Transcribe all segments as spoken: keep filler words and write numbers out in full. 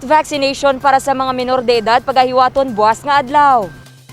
Vaccination para sa mga menor de edad pagahiwaton buas nga adlaw.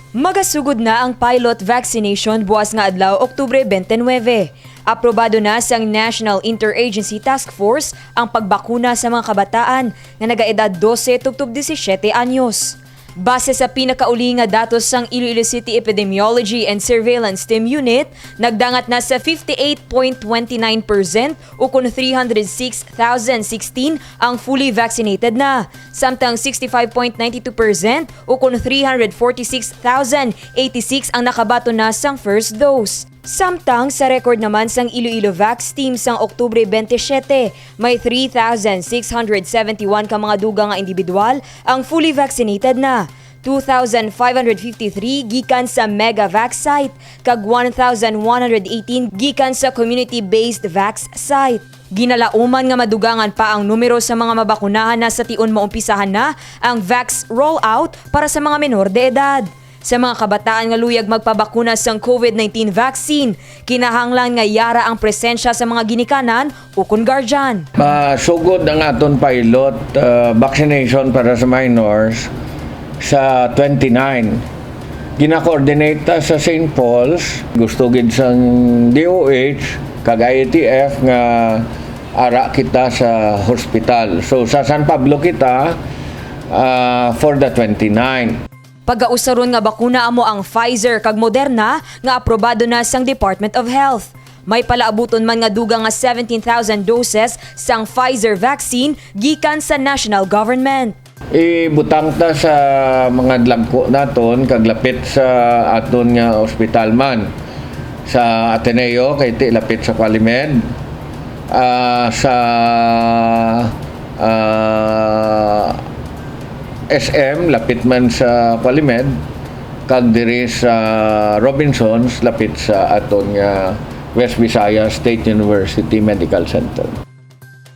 Magasugod na ang pilot vaccination buas nga adlaw, Oktubre twenty-nine. Aprobado na sang National Interagency Task Force ang pagbakuna sa mga kabataan nga nagaedad dose tubtob disisiete anyos. Base sa pinakauli nga datos sang Iloilo City Epidemiology and Surveillance Team Unit, nagdangat na sa fifty-eight point twenty-nine percent ukon three hundred six thousand sixteen ang fully vaccinated na, samtang sixty-five point nine two percent ukon three hundred forty-six thousand eighty-six ang nakabaton na sang first dose. Samtang sa record naman sang Iloilo Vax Team sang Oktubre twenty-seven, may three thousand six hundred seventy-one ka mga dugang nga individual ang fully vaccinated na, two thousand five hundred fifty-three gikan sa Megavax site kag one thousand one hundred eighteen gikan sa community-based Vax site. Ginalauman nga madugangan pa ang numero sa mga mabakunahan na sa tion maumpisahan na ang Vax rollout para sa mga menor de edad. Sa mga kabataan nga luyag magpabakuna sang COVID nineteen vaccine, kinahanglan nga yara ang presensya sa mga ginikanan ukon guardian. Masugod ang aton pilot, uh, vaccination para sa minors sa twenty-nine. Gina-coordinate ta sa Saint Paul's, gusto gid sang D O H kag I A T F nga ara kita sa hospital. So sa San Pablo kita, uh, for the twenty-nine. Pagausaron nga bakuna amo ang Pfizer kag Moderna nga aprobado na sang Department of Health. May palaabuton man nga dugang nga seventeen thousand doses sang Pfizer vaccine gikan sa national government. Ibutang ta sa mga dagko naton kag lapit sa aton nga ospital man. Sa Ateneo, kay ti lapit sa Qualimed. Ah, sa, ah, S M, lapit man sa Qualimed, kag diri sa Robinsons, lapit sa aton nga West Visayas State University Medical Center.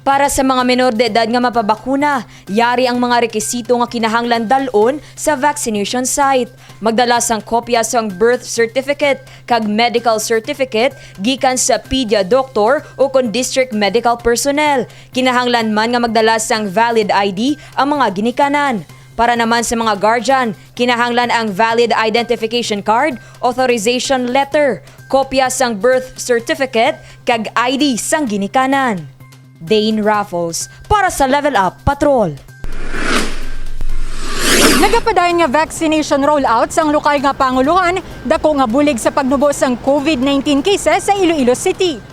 Para sa mga menor de edad nga mapabakuna, yari ang mga rekisito nga kinahanglan dal-on sa vaccination site. Magdala sang kopya sang birth certificate kag medical certificate gikan sa pedia doctor ukon district medical personnel. Kinahanglan man nga magdala sang valid I D ang mga ginikanan. Para naman sa mga guardian, kinahanglan ang valid identification card, authorization letter, kopya sang birth certificate, kag I D sang ginikanan. Dane Raffles para sa Level Up Patrol. Nagapadayon nga vaccination rollout sang lokal nga pangulohan, dako nga bulig sa pagnubo sang COVID nineteen cases sa Iloilo City.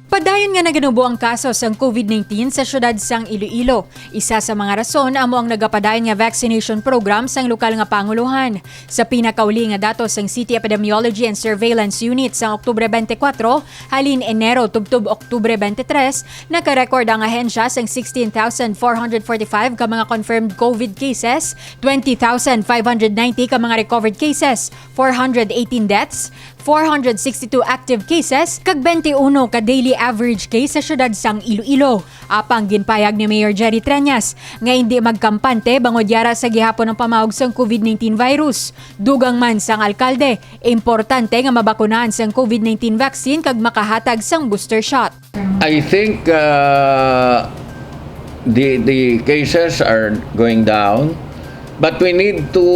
Padayon nga naganubo ang kaso sang COVID nineteen sa siyudad sang Iloilo. Isa sa mga rason amo ang nagapadayon nga vaccination program sang lokal nga pangulohan. Sa pinakauli nga datos sang City Epidemiology and Surveillance Unit sang Oktubre twenty-four, halin Enero tubtob Oktubre twenty-three, naka-record ang ahensya sang sixteen thousand four hundred forty-five ka mga confirmed COVID cases, twenty thousand five hundred ninety ka mga recovered cases, four hundred eighteen deaths, four hundred sixty-two active cases, kag twenty-one ka daily average case sa siyudad sang Iloilo. Apang ginpayag ni Mayor Jerry Treñas nga indi magkampante bangod yara sa gihapon ang pamaog sang COVID nineteen virus. Dugang man sang alkalde, importante nga mabakunahan sang COVID nineteen vaccine kag makahatag sang booster shot. I think, uh, the, the cases are going down, but we need to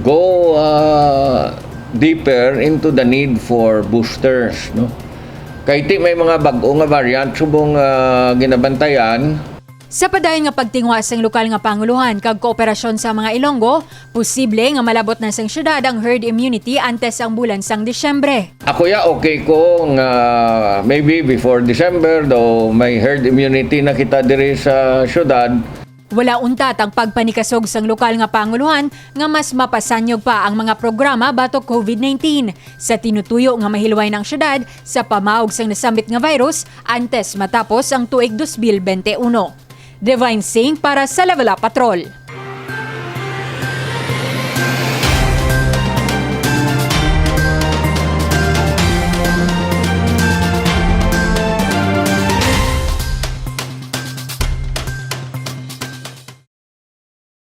go, uh, deeper into the need for boosters, no? Kay ti may mga bag-o nga variant subong, uh, ginabantayan. Sa padayon nga pagtinguha sang lokal nga pangulohan kag kooperasyon sa mga Ilonggo, posible nga malabot na sang siyudad ang herd immunity antes ang bulan sang Disyembre. Ako ya, okay ko nga maybe before December, daw may herd immunity na kita diri sa siyudad. Wala untat ang pagpanikasog sang lokal nga pangulohan nga mas mapasanyog pa ang mga programa batok COVID nineteen sa tinutuyo nga mahilway na ang siyudad sa pamaog sang nasambit nga virus antes matapos ang tuig dos mil bente uno. Divine Singh para sa Level Up Patrol.